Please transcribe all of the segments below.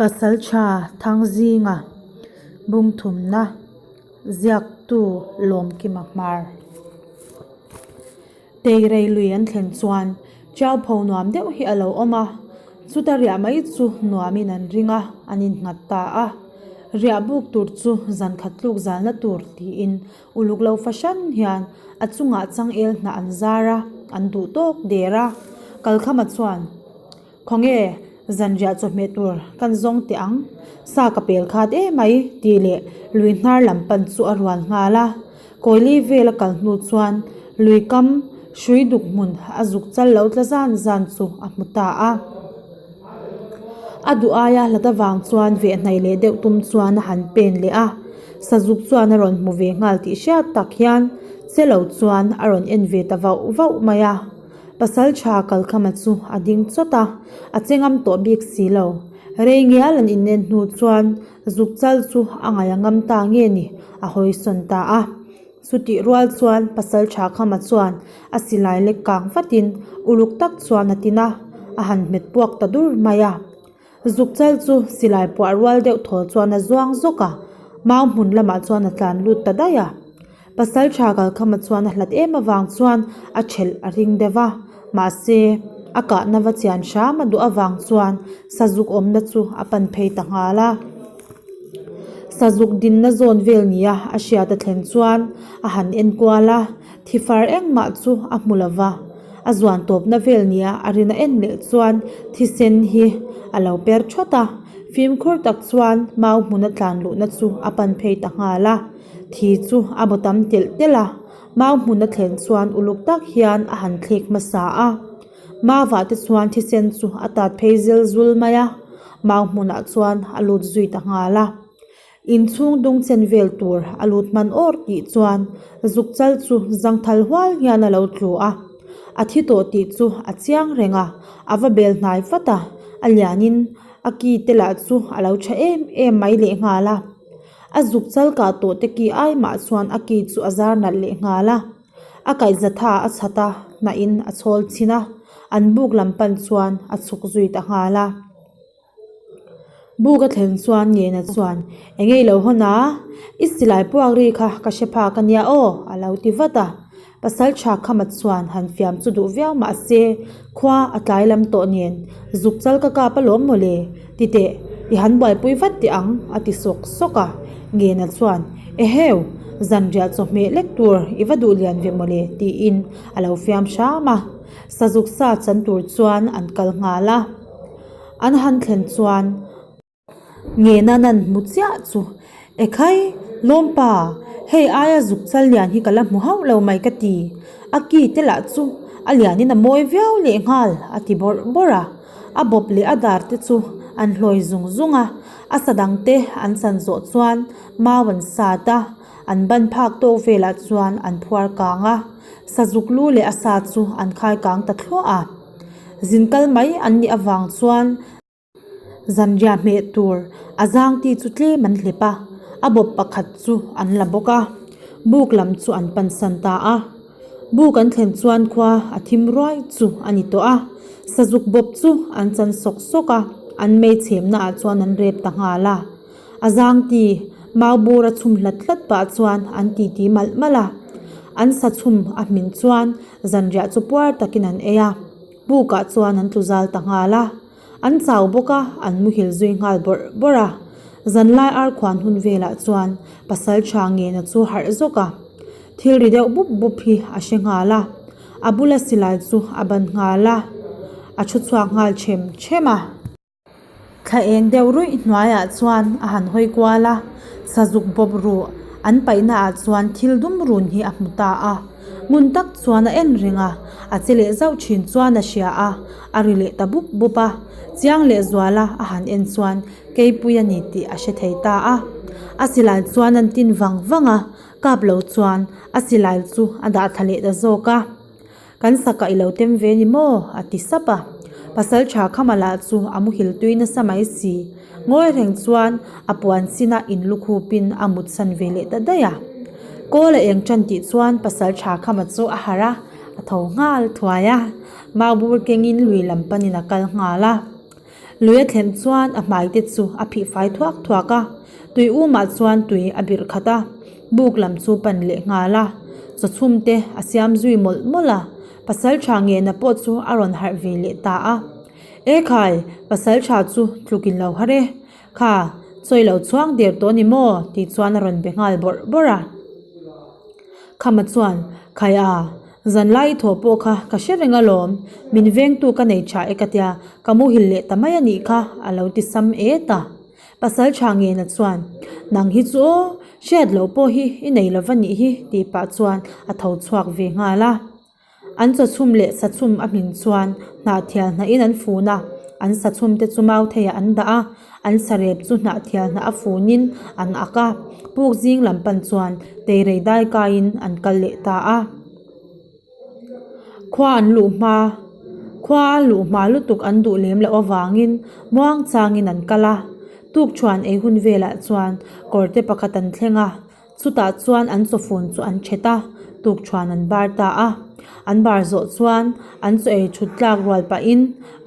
Pasaltha Thangzinga Bungthumna Ziaktu Lawmkima Hmar Teirei lui an thlen chuan Tiaupho nuam deuh hi a lo awm a, chuta riah mai chu nuamin an ring a, an innghat ta a. Riah buk tur chu zan khat tluk zalna tur tiin Uluk lo fahran hian a chungah changel hnah an zar a, an duh tawk der a. Kalkhama chuan, Khawnge, zanriah chawhmeh tur kan zawng teh ang, sa ka pel khat emai tih leh lui hnar lam pan chu a rual nghal a. Kawili vel a kal hnu chuan lui kam hrui duk hmun a zuk chal lo tla zan zan chu a hmu ta a. A duh aia hlat avang chuan vehhnai leh deuh tum chuan a han pen leh a. Sazuk chuan a rawn hmu ve nghal tih hriat tak hian che lo chuan a rawn en ve ta vauh vauh mai a. Pasaltha Kalkhama chu a ding chawt a, a che ngam tawh bik si lo. Rei ngial an inen hnu chuan zuk chal chu a ngaih a ngam ta nge ni a hawi sawn ta a. Chutih rual chuan Pasaltha Khama chuan a silai lek kang vatin uluk tak chuan a tin a, a han hmet puak ta dur mai a. Zuk chal chu silai puah rual deuh thawl chuan a zuang zawk a, mau hmun lamah chuan a tlan lut ta daih a. Pasaltha Kalkhama chuan a hlat em avang chuan a thelh a ring deuh va, mahse a kahna va chian hram a duh avang chuan sazuk awmna chu a pan phei ta nghal a. Sazuk dinna zawn vel nia a hriat a thlen chuan a han en kual a, thifar engmah chu a hmu lo va. A zuan tawpna vel nia a rin a en leh chuan thisen hi a lo per thawt a, fimkhur tak chuan mau hmuna tlan luhna chu a pan phei ta nghal a, thi chu a baw tam telh telh a, mau hmuna thlen chuan uluk tak hian a han thlek hmasa a, mauvah te chuan thisen chu a tat phei zel zul mai a, mau hmunah chuan a lut zui ta nghal a. Inchhung dung chen vel tur a lut hman awr tih chuan zuk chal chu zangthal hual hian a lo tlu a, a thi tawh tih chu a chiang reng a, a va bel hnai vat a, a lianin a ki te lah chu a lo tha em em mai lehnghal a, a zuk chal kah tawh te ki ai mah chuan a ki chu a zar nalh lehnghal a, a kaihza tha a chhat a, hnahin a chhawl chhin a, an buk lam pan chuan a chhuk zui ta nghal a. Buk a thlen chuan Ngena chuan, Eng ei lo hawn a, i silai puak ri kha ka hre phak a nia aw, a lo ti vat a. Pasal tha Khama chuan han fiam chu duh viau mah se, khua a tlai lam tawh nen, zuk chal ka kap alawm mawle, ti teh, i han buaipui vat teh ang, a ti sawk sawk a. Ngena chuan, Eheu, zanriah chawhmeh lek tur i va duh lian ve mawle, tiin a lo fiam hram a. Sazuk sa chan tur chuan an kal nghal a. An han thlen chuan Ngena nan hmu chiah chu, Ekhai, Lawmpa, hei aia zuk chal lian hi ka la hmu hauh lo mai ka ti. A ki te lah chu a lianin a mawi viau lehnghal a ti bawrh bawrh a. A bawp leh a dar te chu an hlawi zung zung a, a sa dang te an chan zawh chuan mau an sat a, an ban phak tawk velah chuan an phuar kang a, sazuk lu leh a sa chu an khai kang ta thluah a. Zin kal mai an nih avang chuan zanriah hmeh tur a zang ti chu tlem an hlep a, a bawp pakhat chu an la bawk a, buk lam chu an pansan ta a. Buk an thlen chuan khua a thim ruai chu a ni tawh a, sazuk bawp chu an chan sawk sawk a, an mei chhemna ah chuan an rep ta nghal a. A zang ti mau bur a chhum hlat hlat pah chuan an titi malh malh a, an sa chhum a hmin chuan zanriah chu puar takin an ei a, bukah chuan an tlu zal ta nghal a, an chau bawk a, an muhil zui nghal bawrh bawrh a. Zanlai arkhuan hun velah chuan pasal tha ngena chu harh zawk a, thil ri deuh bup bup hi a hre nghal a, a bula silai chu a ban nghal a, a thu chhuak nghal them them a. Thla eng deuh ruih hnuaiah chuan a han hawi kual a, sazuk bawp ruh an paihna ah chuan thil dum run hi a hmu ta a. Ngun tak chuan a en reng a, a che leh zauh thin chuan a hria a, a ri leh ta bup bup a. Chiang leh zuala a han en chuan keipui a ni tih a hre thei ta a. A silai chuan an tin vang vang a, kap lo chuan a silai chu a dah thla leh ta zawk a. Kan saka i lo tem ve ni maw? a ti sap a. Pasal tha Khama lah chu a muhil tui nasa mai si. Ngawi reng chuan a puan sin a in lukhupin a mutsan ve leh ta daih a. Kawl a eng tan tih chuan pasal tha Khama chu a harh a, a tho nghal thuai a. Maubur kengin lui lam panin a kal nghal a. Lui a thlen chuan a hmai te chu a phih fai thuak thuak a, tui umah chuan tui a birh khat a, buk lam chu pan leh nghal a, chawchhum te a siam zui mawlh mawlh a, pasal tha ngena pawh chu a rawn harh ve leh ta a. E khai, pasal tha chu tluk in lo har e, kha chawi lo chhuang der tawh ni maw tih chuan a rawn be nghal bawrh bawrh a. Khama chuan, Khai a, zanlai i thawh pawh kha ka hre reng alawm, min vengtu ka nei tha e ka tia, ka muhil leh ta mai a nih kha, a lo ti sam et a. Pasal tha ngena chuan, Nang hi chu aw, hriat loh pawh hi i nei lova nih hi, tih pah chuan a tho chhuak ve nghal a. An chawchhum leh sachhum a hmin chuan hnahthial hnahin an fun a, an sachhum te chu mau theiah an dah a, an sarep chu hnahthial hnah a funin an ak a, puk zing lam pan chuan teirei dai kaiin an kal leh ta a. Khua an luh hma, khua a luh hma lutuk an duh lem loh avangin muang changin an kal a, tukṭhuan ei hun velah chuan kawrte pakhat an thleng a, Chutah chuan an chawfun chu an thet a, tukṭhuan an bar ta a. An bar zawh chuan an chaw ei thut tlak rual pahin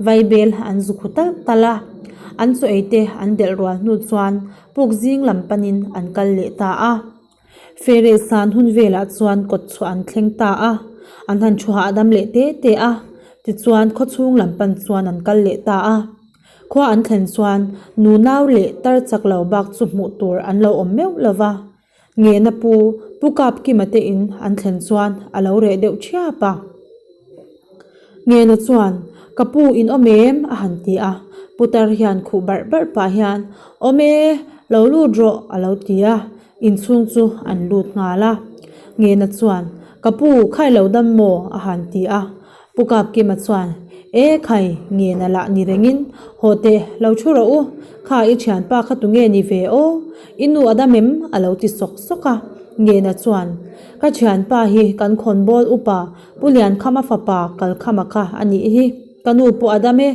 vaibel an zu khu talh talh a. An chaw ei te an delh rual hnu chuan puk zing lam panin an kal leh ta a. Fereh san hun velah chuan kawt chhuah an thleng ta a, an han thu hahdam leh te te a. Tichuan khawchhung lam pan chuan an kal leh ta a. Khua an thlen chuan nunau leh tar chak lo bak chu hmuh tur an lo awm meuh lo va. Ngena pu, Pu Kapkima te in an thlen chuan a lo reh deuh thiap a. Ngena chuan, Ka pu in awm em? a han ti a. Putar hian khuh barh barh pah hian, Awm e, lo lut rawh a lo ti a. Inchhung chu an lut nghal a. Ngena chuan, Ka pu, khai lo dam maw? a han ti a. Pu Kapkima chuan, E khai, ngena lah ni rengin, haw teh, lo thu rawh u, kha i thianpa kha tunge ni ve aw, i nu a dam em? a lo ti sawk sawk a. Ngena chuan, Ka thianpa hi kan khawnbawl upa Pu Liankhama fapa Kalkhama kha a nih hi, ka nu pawh a dam e.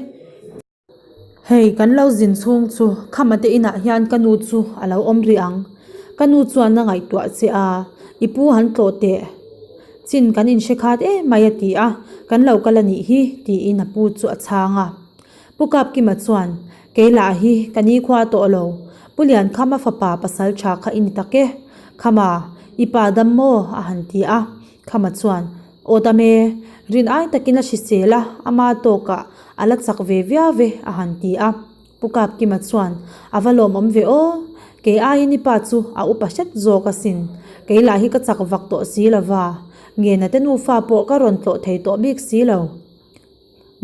Hei kan lo zin chhung chu khama te inah hian ka nu chu a lo awm rih ang. Ka nu chuan a ngaihtuah che a, i pu han tlawh teh. Chin kan inhre khat em mai a ti a, kan lo kal a nih hi tiin a pu chu a chhang a. Pu Kapkima chuan, Kei lah hi ka nikhua tawh lo, Pu Liankhama fapa pasal tha kha i ni tak e. Khama, i pa dam maw? a han ti a. Khama chuan, Aw dam e, rin ai takin a hrisel a, ama tawkah a la chak ve viau ve a han ti a. Pu Kapkima chuan, A va lawmawm ve aw, kei aiin i pa chu a upa hret zawk asin, kei lah hi ka chak vak tawh si lova, ngena te nufa pawh ka rawn tlawh thei tawh bik si lo.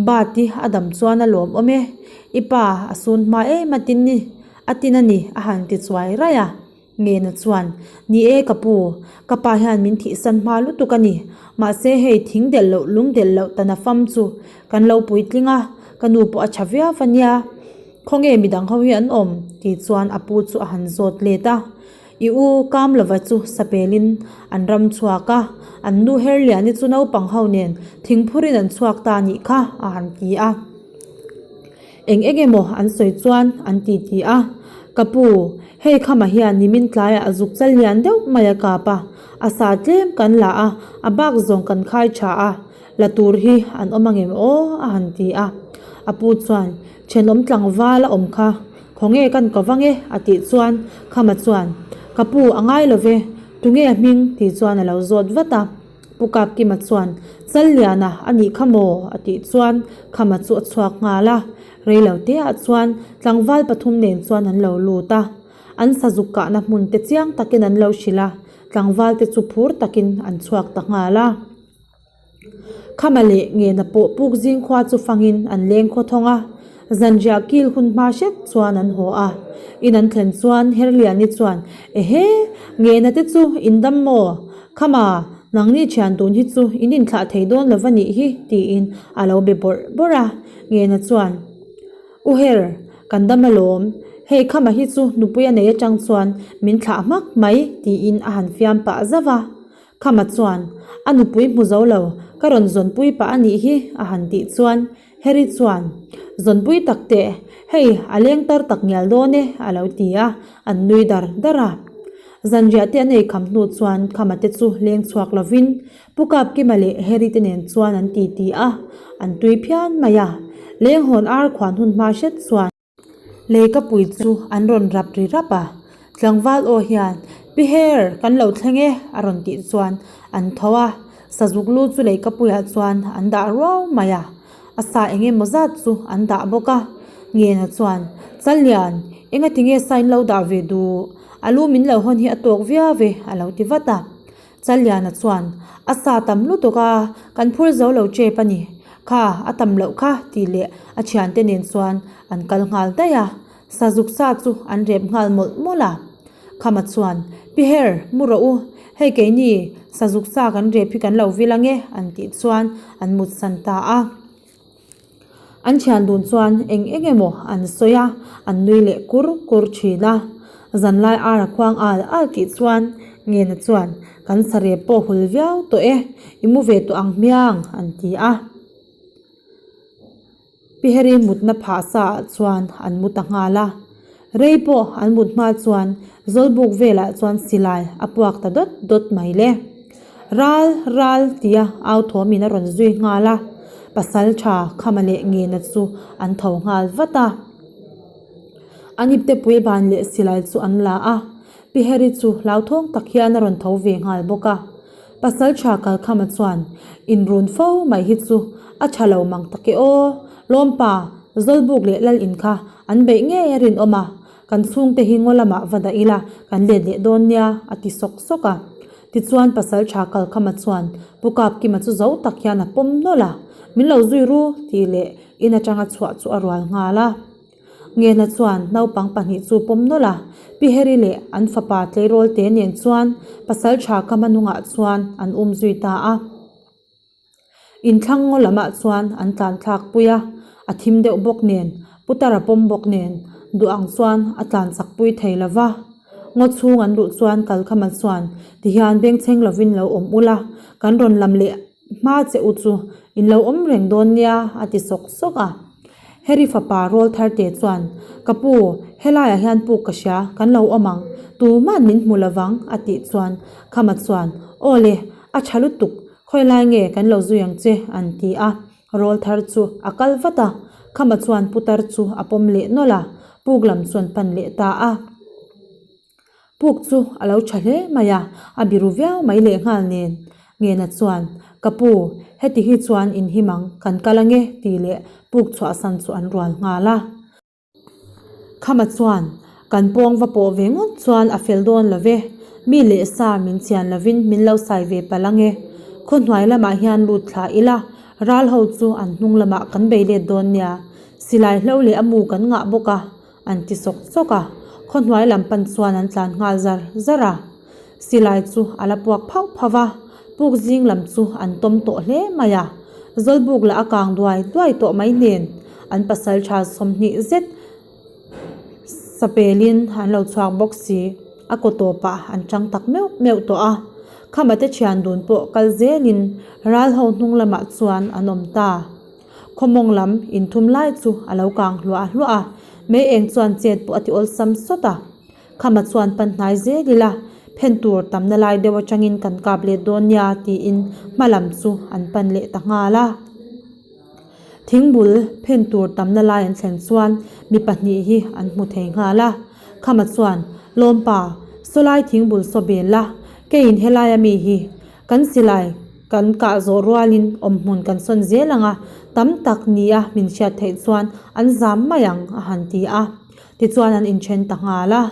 Bat i a dam chuan a lawmawm e, i pa a sun hma em a tin ni, a tin a ni a han ti chuai raih a. Ngena chuan, Ni e ka pu, ka pa hian min thihsan hma lutuk a ni. Mahse hei thing delh loh lung delh loh tana fam chu kan lo puitling a, ka nu pawh a tha viau a nia. Khawnge midang ho hi an awm? tih chuan a pu chu a han zawt let a. I u Kamlova chu sapelin an ram chhuak a, an nu Herliani chu naupang ho nen thingphurin an chhuak ta nih kha a han ti a. Eng eng emaw an sawi chuan an ti ti a, Ka pu, hei khama hian nimin tlaiah a zuk chal lian deuh mai a kap a, a sa tlem kan la a, a bak zawng kan khai tha a, la tur hi an awm angem aw a han ti a. A pu chuan, Thenawm tlangval a awm kha, khawnge kan ko vang e a tih chuan khama chuan, Ka pu, a ngai lo ve, tunge a hming? tih chuan a lo zawt vat a. Pu Kapkima chuan, Challiana a nih kha maw? a tih chuan Khama chu a chhuak nghal a. Reilo teah chuan tlangval pathum nen chuan an lo lut a. An sazuk kahna hmun te chiang takin an lo hrilh a, tlangval te chu phur takin an chhuak ta nghal a. Khama leh Ngena pawh puk zing khua chu fangin an leng khaw thawng a. Zanriah kil hun hma hret chuan an haw a. In an thlen chuan Herliani chuan, Ehe, Ngena te chu in dam maw? Khama, nangni thian tun hi chu in inthlah thei dawn lo va nih hi, tiin a lo be bawrh bawrh a. Ngena chuan, U Her, kan dam alawm. Hei Khama hi chu nupui a nei atang chuan min thlah hmak mai, tiin a han fiam pah zauh a. Khama chuan, A nupui hmu zo lo, ka rawn zawnpui pah a nih hi, a han tih chuan Harry chuan, Zawnpui tak teh, hei a leng tar tak ngial dawn e, a lo ti a, an nui dar dar a. Zanriah te an ei kham hnu chuan Khama te chu leng chhuak lovin Pu Kapkima leh Harry te nen chuan an titi a, an tui phian mai a. Lenghawn ar khuan hun hma hret chuan. Leikapui chu an rawn rap ri rap a, tlangval aw hian, Pi Her, kan lo thleng e, a rawn tih chuan an tho a, sazuk lu chu leikapuiah chuan an dah ruau mai a, a sa eng emaw zat chu an dah bawk a. Ngena chuan, Challian, engati nge sa in lo dah ve duh? A lu min lo hawn hi a tawk viau e, a lo ti vat a. Challiana chuan, A sa tam lutuk a, kan phur zo lo tep a ni. Kha, a tam loh kha, tih leh a thiante nen chuan an kal nghal daih a. Sazuk sa chu an rep nghal mawlh mawlh a. Khama chuan, Pi Her, mu rawh u, hei keini sazuk sa kan rep hi kan lo vil ange, an tih chuan an mutsan ta a. An thian dun chuan eng eng emaw an sawi a, an nui leh kur kur thin a. Zanlai ar a khuang al al tih chuan Ngena chuan, Kan sarep pawh hul viau tawh e, i mu ve tawh ang hmiang, an ti a. Pi Heri mutna phah sa ah chuan an mu ta nghal a. Rei pawh an mut hma chuan Zawlbuk velah chuan silai a puak ta dawt dawt mai le. Ral, ral tia au thawmin a rawn zui nghal a, pasal tha Khama leh Ngena chu an tho nghal vat a. An iptepui ban leh silai chu an la a, Pi Heri chu hlauthawng tak hian a rawn tho ve nghal bawk a. Pasal tha Kalkhama chuan, Inrun fo mai hi chu a tha lo mang tak e aw, Lawmpa, Zawlbuk leh Lal in kha an beih ngei a rinawm a, kan chhungte hi ngaw lamah va dah ila kan let leh dawn nia, a ti sawk sawk a. Tichuan pasal tha Kalkhama chuan Pu Kapkima chu zo tak hian a pawm nawlh a, Min lo zui ru, tih leh in atanga chhuah chu a rual nghal a. Ngena chuan naupang pahnih chu pawm nawlh a, Pi Heri leh an fapa tleirawl te nen chuan pasal tha Kama nungah chuan an um zui ta a. Inthlang ngaw lamah chuan an tlan thlak pui a, a thim deuh bawk nen, Putara pawm bawk nen duh ang chuan a tlan chak pui thei lo va. Ngaw chhung an luh chuan Kalkhama chuan tihian bengchheng lovin lo awm ula, kan rawn lam leh hma che u chu in lo awm reng dawn nia a ti sawk sawk a. Harry fapa rawl thar te chuan, Ka pu, helaiah hian puk ka hria, kan lo awm ang, tuman min hmu lovang a tih chuan Khama chuan, Aw le, a tha lutuk, khawi lai nge kan lo zui ang che an ti a. Rawl thar chu a kal vat a, Khama chuan putar chu a pawm leh nawlh a, puk lam chu an pan leh ta a. Puk chu a lo tha hle mai a, a biru viau mai leh nghal nen. Ngena chuan, Ka pu, heti hi chuan in him ang, kan kal ange, tih leh puk chhuahsan chu an rual nghal a. Khama chuan, Kan pawng va pawh ve ngawt chuan a fel dawn lo ve, mi leh sa min chian lovin min lo sai ve palh ange. Khaw hnuai lamah hian lut thla ila, ral ho chu an hnung lamah kan bei let dawn nia. Silai hlo leh a mu kan ngah bawk a, An ti sawk sawk a, khaw hnuai lam pan chuan an tlan nghal zar zar a. Silai chu a la puak phauh phauh a, puk zing lam chu an tawm tawh hle mai a. Zawlbuk lah a kang duai duai tawh mai nen, an pasal tha 20 zet sapelin an lo chhuak bawk si, a kaw tawpah an chang tak meuh meuh tawh a. Khama te thian dun pawh kal zelin ral ho hnung lamah chuan an awm ta. Khawmawng lam inthum lai chu a lo kang hluah hluah a, mei eng chuan chet pawh a ti awlsam sawt a. Khama chuan pan hnai zel ila, phen tur tamna lai deuh atangin kan kap let dawn nia tiin hma lam chu an pan leh ta nghal a. Thingbul phen tur tamna lai an thlen chuan mi pahnih hi an hmu thei nghal a. Khama chuan, Lawmpa, sawlai thingbul saw bel la, keiin helaia mi hi Kan silai kan kah zawh rualin awmhmun kan sawn zel ang a, tam tak nia min hriat theih chuan an zam mai ang a han ti a. Tichuan an inthen ta nghal a.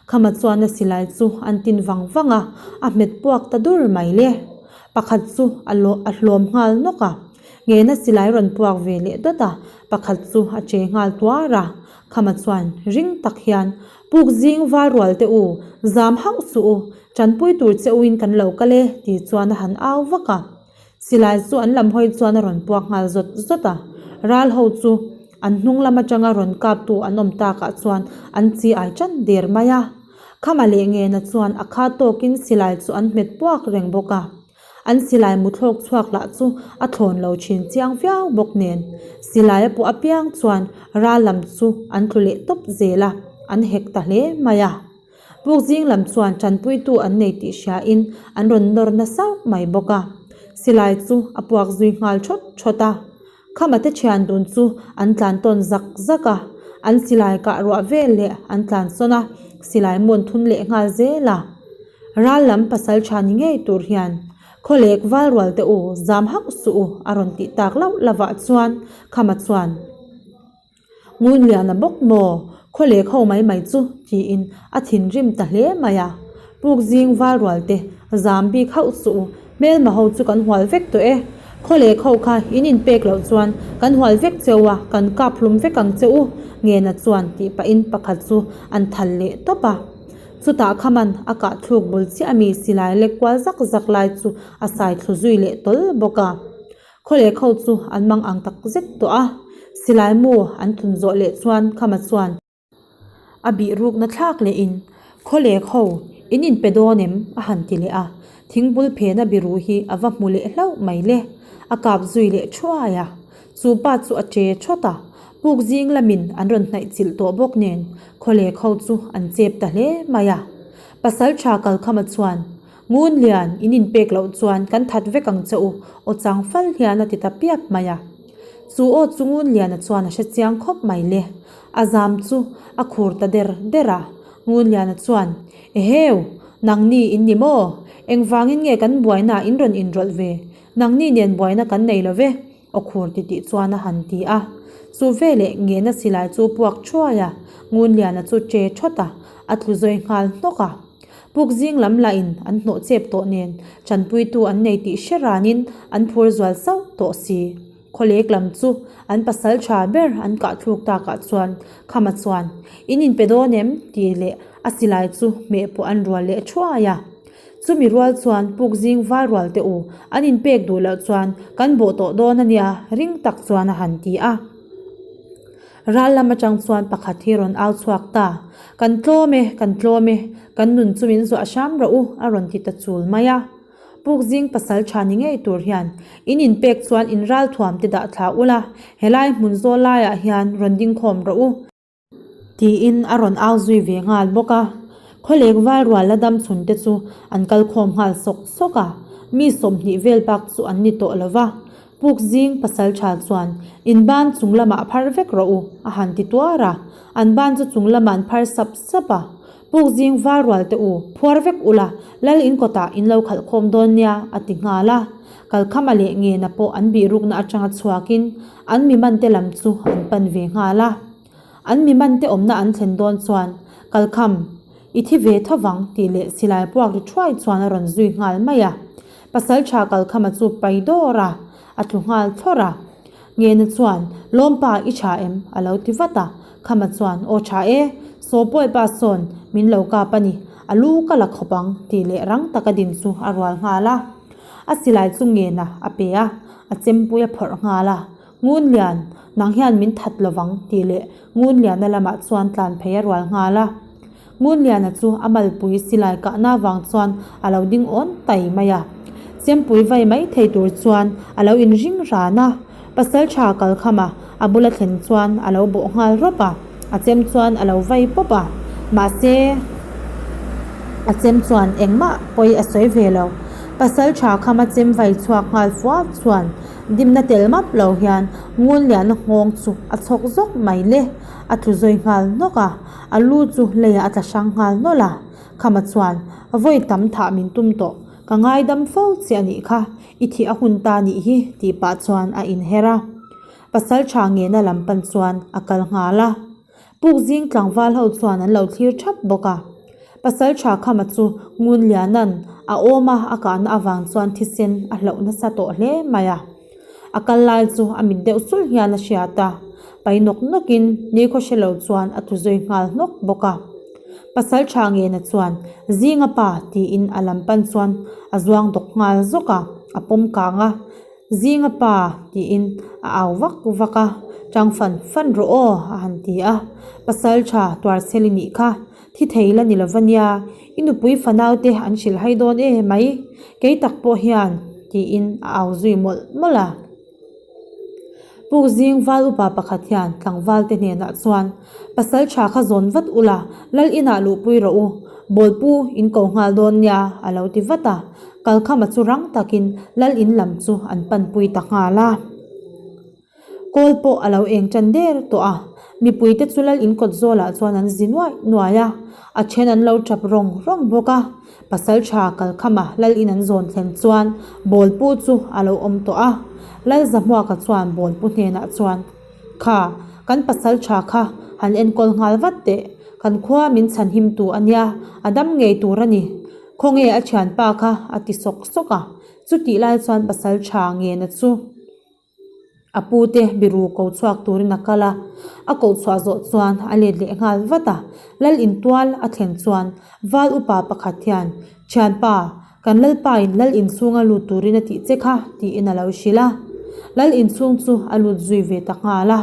Khama chuan a silai chu an tin vang vang a, a hmet puak ta dur mai le. Pakhat chu a a hlawm nghal nawk a. Ngena silai rawn puak ve leh dawt a, pakhat chu a che nghal tuar a. Khama chuan ring tak hian, Puk zing val rual teh u, zam hauh suh u, Tanpui tur che uin kan lo kal e, tih chuan a han au vak a. Silai chu an lam hawi chuan a rawn puak nghal zawt zawt a. Ral ho chu an hnung lam atanga rawn kaptu an awm takah chuan an chi ai tan der mai a. Khama leh Ngena chuan a kha tawkin silai chu an hmet puak reng bawk a. An silai muthlawk chhuak lah chu a thlawn lo thin chiang viau bawk nen. Silai a pawh apiang chuan ral lam chu an tlu leh tawp zel a, an hek ta hle mai a. Puk zing lam chuan tanpuitu an nei tih hriain an rawn nawr na sauh mai bawk a. Silai chu a puak zui nghal thawt thawt a. Khama te thian dun chu an tlan tawn zak zak a, an silai kah ruah vel leh an tlan sawn a, silai mawn thun leh nghal zel a. Ral lam pasal tha ni ngei tur hian Khawlek val rual te u zam hauh suh u a rawn tih tak lauh lovah chuan Khama chuan Ngunliana bawk maw? Khawlek ho mai mai chu tiin a thinrim ta hle mai a. Puk zing val rual te zam bik hauh suh u, hmelma ho chu kan hual vek tawh e. Khawlek ho kha in inpek loh chuan kan hual vek cheu a, kan kap hlum vek ang che u, Ngena chuan tih pahin pakhat chu an thal leh tawp a. Chutah khaman a kah thluk bul chiah ami silai lek kual zak zak lai chu a sai thlu zui leh tawl bawk a. Khawlek ho chu an mang ang tak zet tawh a, silai mu an thun zawh leh chuan Khama chuan a bih rukna thlak lehin Khawlek ho in inpe dawn em? a han ti leh a, thingbul phena biru hi a va hmu leh hlauh mai le, a kap zui leh thuai a, chu pa chu a che thawt a, puk zing lamin an rawn hnaih chilh tawh bawk nen Khawlek ho chu an chep ta hle mai a, Pasaltha Kalkhama chuan Ngun lian, in inpek loh chuan kan that vek ang che u, aw chang fal hian a ti ta piap mai a. Chu aw chu Ngun Liana chuan a hre chiang khawp mai le. A zam chu a khur ta der der a. Ngun Liana chuan, Eheu! Nangni in ni maw? Engvangin nge kan buainaah in rawn inrawlh ve? Nangni nen buaina kan nei lo ve, aw khur titih chuan a han ti a. Chu veleh ngena silai chu puak thuai a, Ngun Liana chu che thawt a, a tlu zawi nghal hnawk a. Puk zing lam lahin an hnawh chep tawh nen tanpuitu an nei tih hre ranin an phur zual sauh tawh si. Khawlek lam chu an pasal tha ber an kah thluk takah chuan Khama chuan, In inpe dawn em? tih leh a silai chu hmeh pawh an rual leh thuai a. Chumi rual chuan puk zing val rual teh u, an inpek duh loh chuan kan bawh tawh dawn a nia ring tak chuan a han ti a. Ral lam atang chuan pakhat hi rawn au chhuak ta, Kan tlawm e, kan tlawm e, kan nun chu min zuah hram rawh u, a rawn ti ta chul mai a. Pukzing pasal tha ni ngei tur hian in inpek chuan in ral thuam te dah thla ula, helai hmun zawl laiah hian rawn ding khawm rawh u, tiin a rawn au zui ve nghal bawk a. Khawlek val rual la dam chhun te chu an kal khawm nghal sawk sawk a, mi 20 vel bak chu an ni tawh lo va. Puk zing pasal tha chuan, In ban chung lamah phar vek rawh u, a han ti tuar a. An ban chu chung lamah an phar sap sap a. Puk zing val rual teh u, phuar vek ula, lal in kawtah in lo khalh khawm dawn nia, a ti nghal a. Kalkhama leh Ngena pawh an bihrukna atanga chhuakin an mi mante lam chu an pan ve nghal a. An mi mante awmna an thlen dawn chuan, Kalkham, i thi ve tho vang, tih leh silai puak ri thuai chuan a rawn zui nghal mai a. Pasalṭha Kalkhama chu pai dawr a, a tlu nghal thlawrh a. Ngena chuan, Lawmpa, i ṭha em? a lo ti vat a. Khama chuan, Aw ṭha e, saw pawipa sawn min lo kap a ni, a lu ka la khawp ang, tih leh rang taka din chu a rual nghal a. A silai chu Ngena a pe a, a chempui a phawrh nghal a. Ngunlian, nang hian min that lovang, tih leh Ngunliana lamah chuan tlan phei a rual nghal a. Ngunliana chu a malpui silai kahna vang chuan a lo ding awn tai mai a. Chempui vai mai thei tur chuan a lo inring ran a. Pasalṭha kalkhama a bula thlen chuan a lo bawh nghal rawp a, a chem chuan a lo vai pawp a. Mahse, a chem chuan engmah pawi a sawi ve lo. Pasalṭha khama chem vai chhuak nghal fual chuan dimna tel map lo hian Ngunliana nghawng chu a chhawk zawk mai le, a tlu zawi nghal hnawk a. A lu chu leiah a tla hrang nghal nawlh a, Khama chuan, Vawi tam thah min tum tawh, ka ngaidam fo che a nih kha, i thih a hun ta nih hi, tih pah chuan a inher a. Pasal tha ngena lam pan chuan a kal nghal a. Puk zing tlangval ho chuan an lo thlir thap bawk a. Pasal tha Khama chu Ngunliana'n a awm a a kahna avang chuan thisen a hlauh nasa tawh hle mai a. A kal lai chu a mit deuh sulh hian a hriat a, pai nawk nawkin nikhaw hre lo chuan a tlu zui nghal hnawk bawk a. Pasal tha ngena chuan, Zinga pa tiin a lam pan chuan a zuang dawk nghal zawk a, a pawm kang a, Zinga pa tiin a au vak vak a, Tang fan fan rawh aw a han ti a, Pasal tha tuarchhel i nih kha, thi thei la ni lova nia, i nupui fanau te an hrilh hai dawn e mai, kei tak pawh hian tiin a au zui mawlh mawlh a. Puk zing val upa pakhat hian tlangval te hnenah chuan, Pasal tha kha zawn vat ula, lal inah luhpui rawh u, bawlpu in ko nghal dawn nia a lo ti vat a, kalkhama chu rang takin lal in lam chu an panpui ta nghal a. Kawl pawh a lo eng tan der tawh a, mipuite chu lal in kawt zawlah chuan an zi nuaih nuaih a, a then an lo tap rawng rawng bawk a. Pasaltha Kalkhama lal in an zawn thlen chuan Bawlpu chu a lo awm tawh a, Lalzahmuaka chuan Bawlpu hnenah chuan, Kha, kan pasaltha kha han enkawl nghal vat teh, kan khua min chhanhim tu a nia, a dam ngei tur a ni. Khawnge a thianpa kha a ti sawk sawk a, chutih lai chuan pasaltha ngena chu. A pute biru ko chhuak turin a kal a, a koh chhuah zawh chuan a let leh nghal vat a. Lal intual a thlen chuan val upa pakhat hian, Thianpa, kan lalpain lal inchhunga lut turin a tih che kha, tiin a lo hrilh a. Lal inchhung chu a lut zui ve ta nghal a.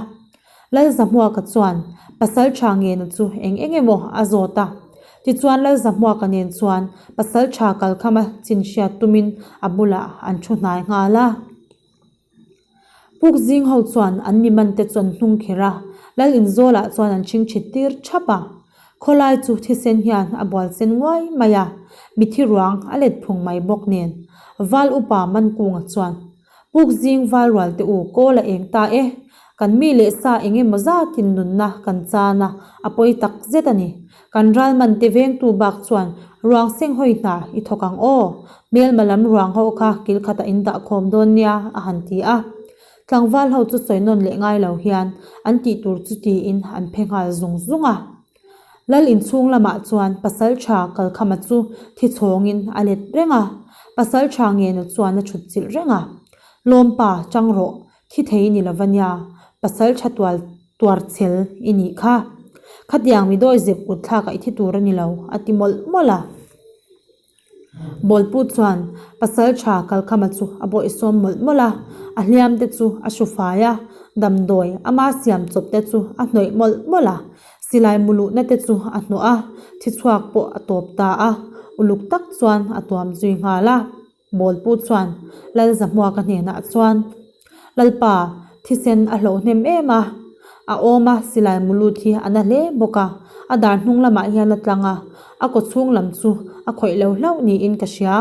Lalzahmuaka chuan Pasaltha ngena chu eng eng emaw a zawt a. Tichuan Lalzahmuaka nen chuan Pasaltha kalkhama chin hriat tumin a bulah an thu hnai nghal a. Puk zing ho chuan an mi man te chu an hnung kher a, Lal inzawlah chuan an chhingchhit tir thap a. Khawlai chu thisen hian a bual sen nguai mai a, mithi ruang a let phung mai bawk nen. Val upa Mankunga chuan, Puk zing val rual te u, kawl a eng ta e. Kan mi leh sa eng emaw zatin nunna kan chan a, a pawi tak zet a ni. Kan ral man te vengtu bak chuan ruang seng hawi hna i thawk ang aw, hmelma lam ruang ho kha kil khatah in dah khawm dawn nia a han ti a. Tlangval ho chu sawi nawn leh ngai lo hian an tih tur chu tiin an phe nghal zung zung a. Lal inchhung lamah chuan Pasaltha Kalkhama chu thi chhawngin a let reng a, Pasaltha Ngena chuan a thut chilh reng a. Lawmpa, chang rawh, thi thei ni lova nia, Pasaltha tual tuar chel i nih kha. Khatiang mi dawi zep kut thlakah i thi tur a ni lo, a ti mawlh mawlh a. Bawlpu chuan pasal tha Kalkhama chu a bawihsawm mawlh mawlh a, a hliam te chu a hru fai a, damdawi ama siam chawp te chu a hnawih mawlh mawlh a, silai mu luhna te chu a hnawh a, thi chhuak pawh a tawp ta a, uluk tak chuan a tuam zui nghal a. Bawlpu chuan Lalzahmuaka hnenah chuan, Lalpa, thisen a hlauh hnem em a, a awm a, silai mu lut hi a na hle bawk a, a dar hnung lamah hian a tlang a, a kaw chhung lam chu a khawih lo hlauh niin ka hria,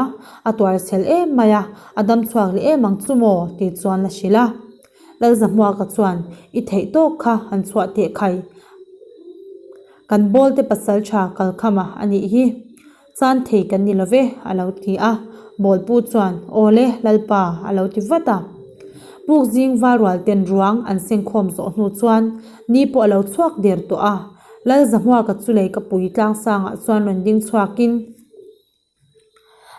a tuar chhel em mai a, a dam chhuak leh em ang chu maw? tih chuan a hrilh a. Lalzahmuaka chuan, I theih tawk kha han chhuah teh khai, kan bawlte pasal tha kalkhama a nih hi. Chan thei kan ni lo ve, a lo ti a. Bawlpu chuan, Aw le, Lalpa, a lo ti vat a. Puk zing valrual ten ruang an sengkhawm zawh hnu chuan ni pawh a lo chhuak der tawh a. Lal Zahmuaka chu lei ka pui tlangsangah chuan rawn ding chhuakin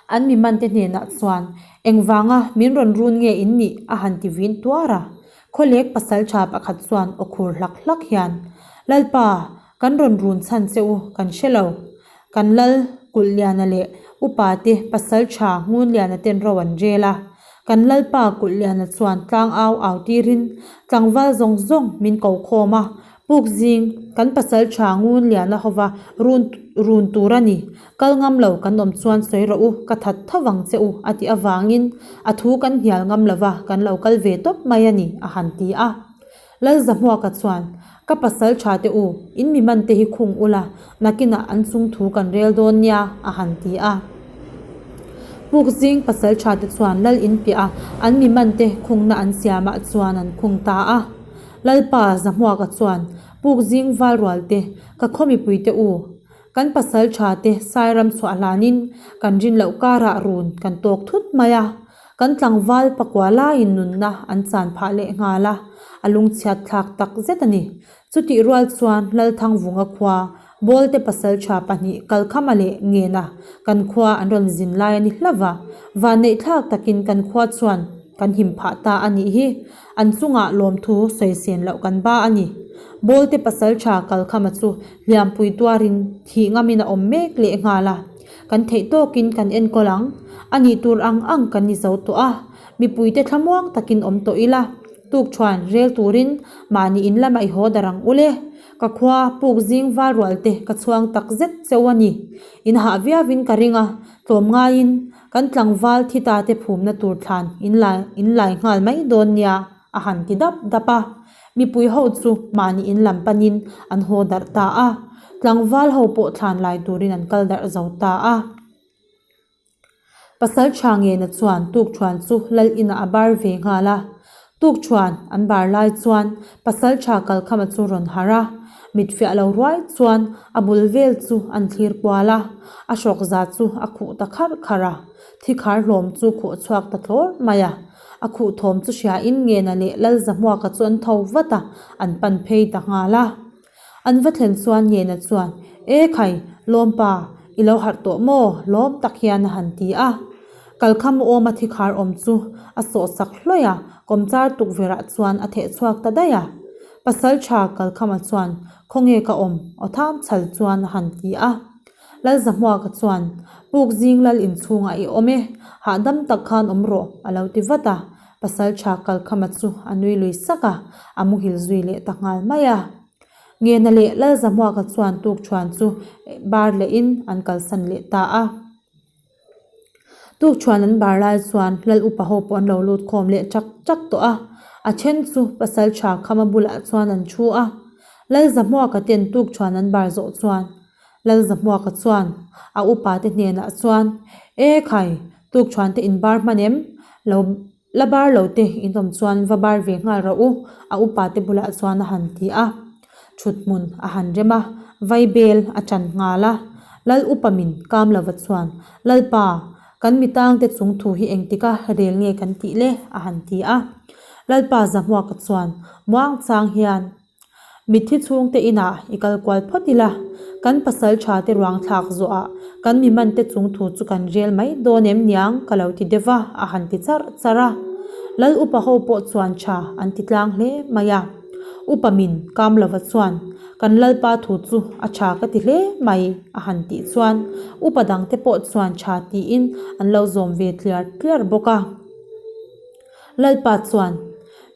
an mi mante hnenah chuan, Engvanga min rawn run nge in nih? a han ti vin tuar a. Khawlek pasal tha pakhat chuan aw khur hlak hlak hian, Lalpa, kan rawn run chhan che u kan hre lo. Kan lal Kulhliana leh upa te pasal tha Ngunliana ten ro an rel a. Kan lalpa Kulhliana chuan tlang au au tirin tlangval zawng zawng min ko khawm a, puk zing kan pasal tha Ngunliana hova run run tur a ni, kal ngam lo kan awm chuan sawi rawh u, ka that tho vang che u a tih avangin a thu kan hnial ngam lova kan lo kal ve tawp mai a ni a han ti a. Lalzahmuaka chuan, Ka pasal tha te u, in mi man te hi khung ula, nakinah an chung thu kan rel dawn nia, a han ti a. Puk zing pasal tha te chuan lal in piah a, an mi man te khungna an siamah chuan an khung ta a. Lalpa Zahmuaka chuan, Puk zing valrual te, ka khaw mipui te u, kan pasal tha te Sairam chhuah hlanin kan rin loh karah run kan tawk thut mai a, Kan tlangval pakua laiin nunna an chan phah leh nghal a, a lungchhiat thlak tak zet a ni. Chutih rual chuan Lalthangvunga khua, Bawlte pasaltha pahnih Kalkhama leh Ngena kan khua an rawn zin lai a ni hlauh va, vanneih thlak takin kan khua chuan kan him phah ta a nih hi. An chungah lawmthu sawi sen loh kan ba a ni. Bawlte pasaltha Kalkhama chu hliampui tuarin thih ngamin a awm mek leh nghal a. Kan theih tawkin kan enkawl ang. A nih tur ang ang kan ni zo tawh a. Mipuite thlamuang takin awm tawh ila. Tukṭhuan rel turin mahni in lamah i haw dar ang u le. Ka khua puk zing val rual te ka chhuang tak zet cheu a ni. In hah viauin ka ring a, tlawm ngaiin kan tlangval thi ta te phumna tur thlan in lai in lai nghal mai dawn nia a han ti dap dap a. Mipui ho chu mahni in lam panin an haw darh ta a, tlangval ho pawh thlan lai turin an kal darh zo ta a. Pasal tha ngena chuan tuk thuan chu lal inah a bar ve nghal a. Tukṭhuan an bar lai chuan Pasalṭha Kalkhama chu rawn harh a, mit fiah lo ruai chuan a bul vel chu an thlir kual a, a hrawk za chu a khuh ta kharh kharh a, thikhar hlawm chu khuh chhuak ta thlawr mai a. A khuh thawm chu hriain Ngena leh Lalzahmuaka chu an tho vat a, an pan phei ta nghal a. An va thlen chuan Ngena chuan, E khai, Lawmpa, i lo harh tawh maw? Lawm tak hian a han ti a. Kalkham awma thikhar awm chu a sawh sak hlawih a, kawmchar tukverhah chuan a theh chhuak ta daih a. Pasalṭha Kalkhama chuan, Khawnge ka awm? Aw tham chhal chuan a han ti a. Lalzahmuaka chuan, Puk zing lal inchhungah i awm e, hahdam tak khan awm rawh, a lo ti vat a. Pasalṭha Kalkhama chu a nui lui sak a, a muhil zui leh ta nghal mai a. Ngena leh Lalzahmuaka chuan tukṭhuan chu bar lehin an kalsan leh ta a. Tukṭhuan an bar lai chuan Lal upa ho pawh an lo lut khawm leh ṭak ṭak tawh a, a ṭhen chu Pasalṭha Khama bulah chuan an ṭhu a. Lalzahmuaka ten tukṭhuan an bar zawh chuan Lalzahmuaka chuan a upa te hnenah chuan, E khai, tukṭhuan te in bar hman em? Lo la bar lo te in awm chuan va bar ve nghal rawh u, a upa te bulah chuan a han ti a. Thuthmun a han rem a, vaibel a ṭan nghal a. Lal upa min kam lova chuan, Lalpa, kan mi tangte chung thu hi engtika rel nge kan tih le? a han ti a. Lalpa Zahmuaka chuan muangchang hian, Mitthi chhungte inah i kal kual phawt ila, kan pasal tha te ruang thlak zawhah kan mi man te chung thu chu kan rel mai dawn em niang ka lo ti deuh va, a han ti charh charh a. Lal upa ho pawh chuan tha an ti tlang hle mai a. Upa min kam lova chuan kan lalpa thu chu a tha ka ti hle mai a han tih chuan upa dangte pawh chuan tha tiin an lo zawm ve tliar tliar bawk a. Lalpa chuan,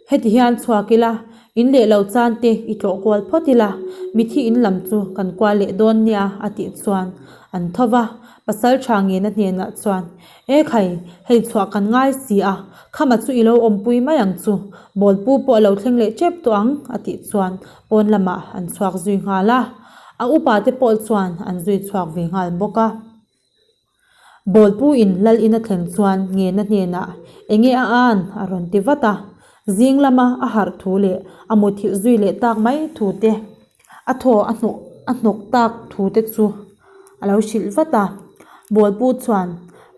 Heti hian chhuak ila, in leh lo chan te i tlawh kual phawt ila, mithi in lam chu kan kual leh dawn nia a tih chuan an tho va. Pasal tha ngena hnenah chuan, E khai, hei chhuah kan ngai si a, khama chu i lo awmpui mai ang chu, bawlpu pawh a lo thleng leh tep tawh ang a tih chuan pawn lamah an chhuak zui nghal a. A upa te pawh chuan an zui chhuak ve nghal bawk a. Bawlpu in lal in a thlen chuan Ngena hnenah enge a an a rawn ti vat a, zing lama a harh thu leh a muthilh zui leh tak mai thu te, a thaw a hnawh a hnawk tak thu te chu a lo hrilh vat a. Bawlpu chuan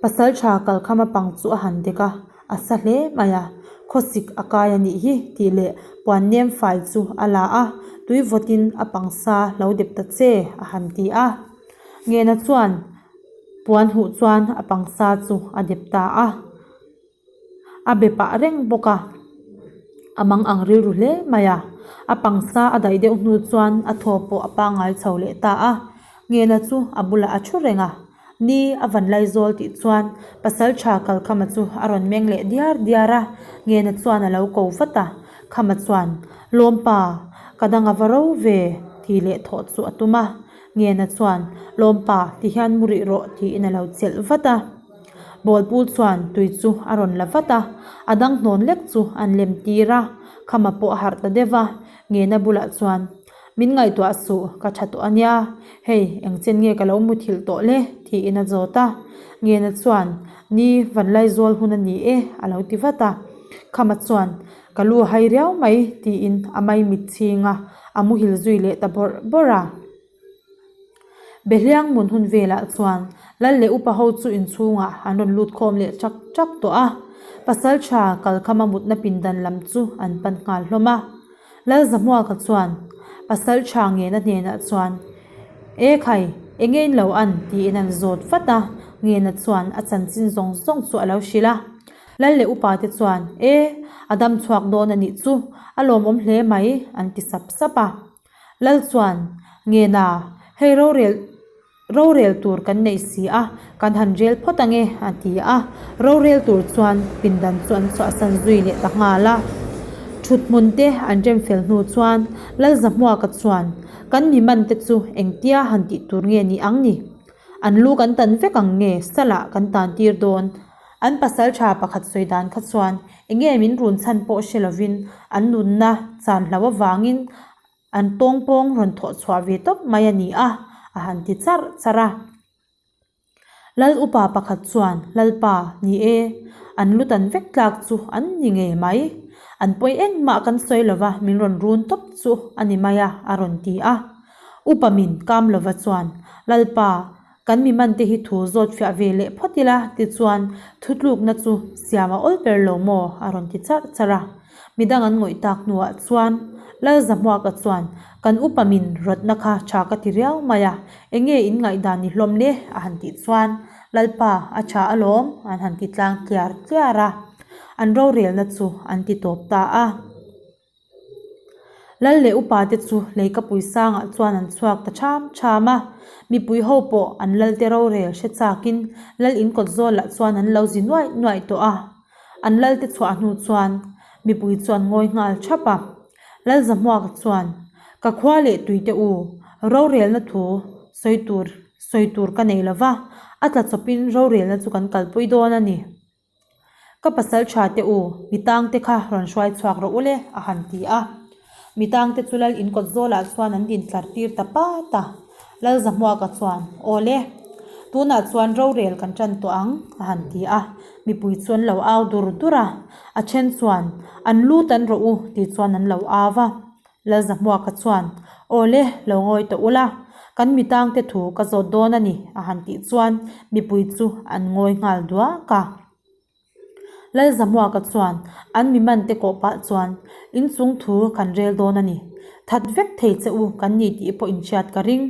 pasal tha kalkhama pang chu a han dek a, a sa hle mai a, khawsik a kai a nih hi tih leh puan nem fai chu a la a, tui vawtin a pang sa lo dep ta che a han ti a. Ngena chuan puan huh chuan a pangsa chu a dep ta a, a be pah reng bawk a, a mang ang rilru hle mai a, a pangsa a daih deuh hnu chuan a thaw pawh a pangngai chho leh ta a, Ngena chu a bulah a thu reng a, ni a van laizawl tih chuan pasal tha Kalkhama chu a rawn meng leh diar diar a, Ngena chuan a lo ko vat a, Khama chuan Lawmpa ka dang a va ro ve tih leh thawh chu a tum a. Ngena chuan, Lawmpa, ti hian mu rih rawh, tiin a lo chelh vat a. Bawlpu chuan tui chu a rawn la vat a, a dang hnawn lek chu an lem tir a, Khama pawh a harh ta deuh a. Ngena bulah chuan, Min ngaihtuah suh, ka tha tawh a nia, hei, engchen nge ka lo muthilh tawh le? tiin a zawt a. Ngena chuan, Ni, Vanlaizawl hun a ni e, a lo ti vat a. Khama chuan, Ka lu a hai riau mai, tiin a maimit chhing a, a muhil zui leh ta bawrh bawrh a. Behliang mun hun velah chuan Lal leh upa ho chu inchhungah an rawn lut khawm leh chak chak tawh a, Pasaltha Kalkhama mutna pindan lam chu an pan nghal hlawm a. Lalzahmuaka chuan Pasaltha Ngena hnenah chuan, E khai, enge in lo an? tiin an zawt vat a, Ngena chuan a chanchin zawng zawng chu a lo hrilh a. Lal leh upa te chuan, E, a dam chhuak dawn a nih chu, a lawmawm hle mai, an ti sap sap a. Lal chuan, Ngena, hei rorel rorel tur kan neih si a, kan han rel phawt ang e, a ti a. Rorel tur chuan pindan chu an chhuahsan zui leh ta nghal a. Thuthmun te an rem fel hnu chuan Lalzahmuaka chuan, Kan mi man te chu engtia han tih tur nge ni ang ni? An lu kan tan vek ang nge salah kan tan tir dawn? An pasal tha pakhat sawi dan kha chuan enge min run chhan pawh hre lovin an nunna chan hlo avangin an tawngpawng rawn thawh chhuah ve tawp mai a ni a, a han ti charh charh a. Lal upa pakhat chuan, Lalpa, ni e, an lu tan vek tlak chu an ni ngei mai. An pawi engmah kan sawi lova min rawn run tawp chu a ni mai a, a rawn ti a. Upa min kam lova chuan, Lalpa, kan mi man te hi thu zawt fiah ve leh phawt ila tichuan thutlukna chu siam a awl ber lo maw? a rawn ti charh charh a. Midang an ngawih tak hnuah chuan Lalzahmuaka chuan, Kan upa min rawtna kha tha ka ti riau mai a, enge in ngaihdan ni hlawm le? a han tih chuan, Lalpa, a tha alawm, an han ti tlang tliar tliar a. An rorelna chu an ti tawp ta a. Lal leh upa te chu leikapui sangah chuan an chhuak ta ṭham ṭham a. Mipui ho pawh an lalte rorel hre chakin lal in kawt zawlah chuan an lo zi nuaih nuaih tawh a. An lalte chhuah hnu chuan mipui chuan ngawi nghal ṭhap a. Lalzahmuaka chuan, Ka khua leh tuite u, rorelna thu sawi tur sawi tur ka nei lo va, a tla chawpin rorelna chu kan kalpui dawn a ni. Ka pasal tha te u, mi tang te kha rawn hruai chhuak rawh u le, a han ti a. Mi tang te chu lal in kawt zawlah chuan an din tlar tir ta pat a. Lal Zahmuaka chuan, Aw le, tunah chuan rorel kan tan tawh ang, a han ti a. Mipui chu an lo au dur dur a, a then chuan, An lu tan rawh u, tih chuan an lo au va. Lalzahmuaka chuan, Aw le, lo ngawi tawh ula, kan mi tangte thu ka zawt dawn a ni, a han tih chuan mipui chu an ngawi nghal duak a. Lalzahmuaka chuan an mi mante kawh pah chuan, Inchung thu kan rel dawn a ni. That vek thei che u kan ni tih pawh inhriat ka ring.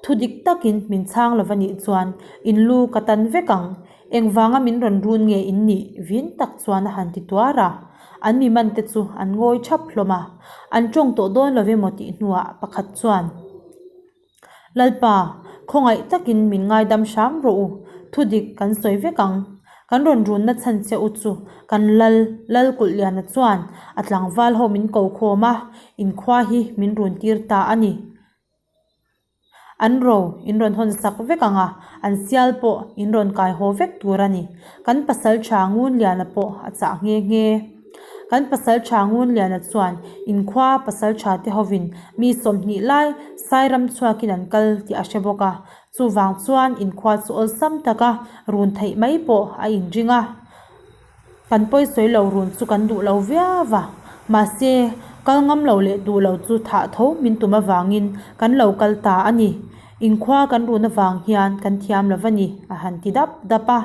Thu dik takin min chhang lova nih chuan in lu ka tan vek ang. Engvanga min rawn run nge in nih? vin tak chuan a han ti tuar a. An mi man te chu an ngawi thap hlawm a, an tawng tawh dawn lo emaw tih hnuah pakhat chuan, Lalpa, khawngaih takin min ngaidam hram rawh u, thu dik kan sawi vek ang. Kan rawn runna chhan che u chu kan lal, Lalkulhliana chuan a tlangval ho min ko khawm a, inkhua hi min run tir ta a ni. An ro in rawn hawn sak vek ang a, an sial pawh in rawn kai haw vek tur a ni. Kan pasal tha Ngunliana pawh a chah nghe nghe. Kan pasal tha Ngunliana chuan inkhua pasal tha te hovin mi 20 lai Sairam chhuakin an kal tih a hre bawk a, chuvang chuan inkhua chu awlsam taka run theih mai pawh a inring a. Kan pawisawi lo run chu kan duh lo viau va, mahse, kal ngam lo leh duh lo chu thah tho min tum avangin kan lo kal ta a ni. Inkhua kan run avang hian kan thiam lo va ni, a han ti dap dap a.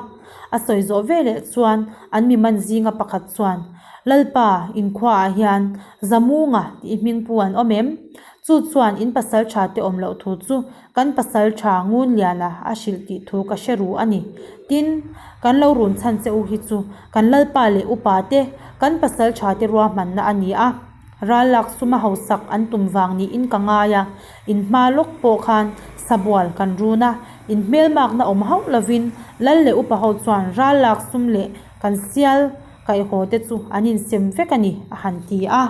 A sawi zawh veleh chuan an mi man zinga pakhat chuan, Lalpa, inkhuaah hian Zamunga tih hming pu an awm em? Chu chuan in pasal tha te awm loh thu chu Kan pasal tha Ngunliana a hrilh tih thu ka hre ru a ni. Tin, kan lo run chhan che u hi chu kan lalpa leh upa te, kan pasal tha te ruahmanna a ni a. Ral lak suma hausak an tum vang niin ka ngai a, in hma lawk pawh khan sabual kan run a, in hmelmakna awm hauh lovin lal leh upa ho chuan ral lak sum leh kan sial kaihhaw te chu an insem vek a ni, a han ti a.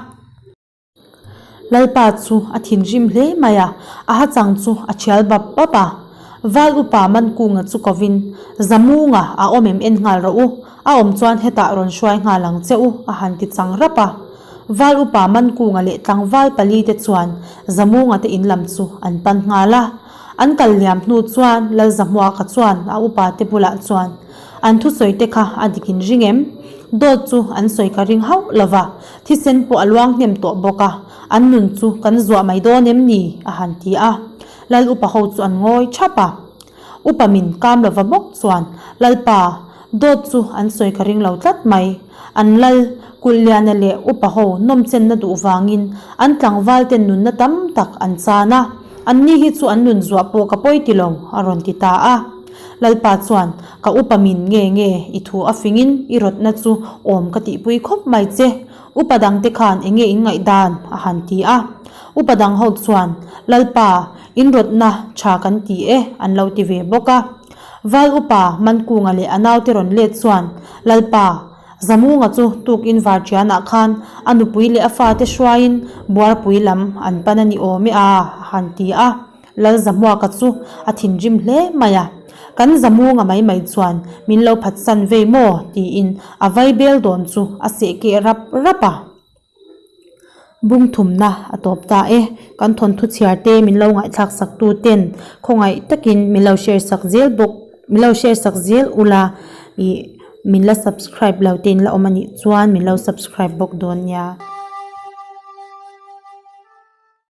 Lalpa chu a thinrim hle mai a, a hachang chu a thial bap bap a. Val upa Mankunga chu kovin, Zamunga a awm em en nghal rawh u, a awm chuan hetah rawn hruai nghal ang che u, a han ti chang rap a. Val upa Mankunga leh tlangval pali te chuan Zamunga te in lam chu an pan nghal a. An kal liam hnu chuan Lalzahmuaka chuan a upa te bulah chuan, An thusawi te kha a dik in ring em? Dawt chu an sawi ka ring hauh lo va, thisen pawh a luang hnem tawh bawk a, an nun chu kan zuah mai dawn em ni? a han ti a. Lal upa ho chu an ngawi thap a. Upa min kam lo va bawk chuan, Lalpa, dawt chu an sawi ka ring lo tlat mai. An lal, Kulhliana leh upa ho nawmchenna duh vangin an tlangval ten nunna tam tak an chan a, anni hi chu an nun zuah pawh ka pawi ti lo, a rawn ti ta a. Lalpa chuan, Ka upa min nge nge i thu a fingin i rawtna chu awm ka tihpui khawp mai che. Upa dangte khan eng nge in ngaihdan? a han ti a. Upa dang ho chuan, Lalpa, in rawtna tha kan ti e, an lo ti ve bawk a. Val upa Mankunga leh a naute rawn let chuan, Lalpa, Zamunga chu tukin Varṭianah khan a nupui leh a fate hruaiin Buarpui lam an pan a ni awm e a, a han ti a. Lalzahmuaka chu a thinrim hle mai a, Kan Zamunga mai mai chuan min lo phatsan vei maw? tiin a vaibel dawn chu a seh keh rap rap a. Bung thumna a tawp ta e. Kan thawnthu chhiar te min lo ngaihthlak sak tu ten khawngaih takin min lo share sak zel bawk min lo share sak zel ula ih. Min la subscribe lo te in la awm a nih chuan min lo subscribe bawk dawn nia.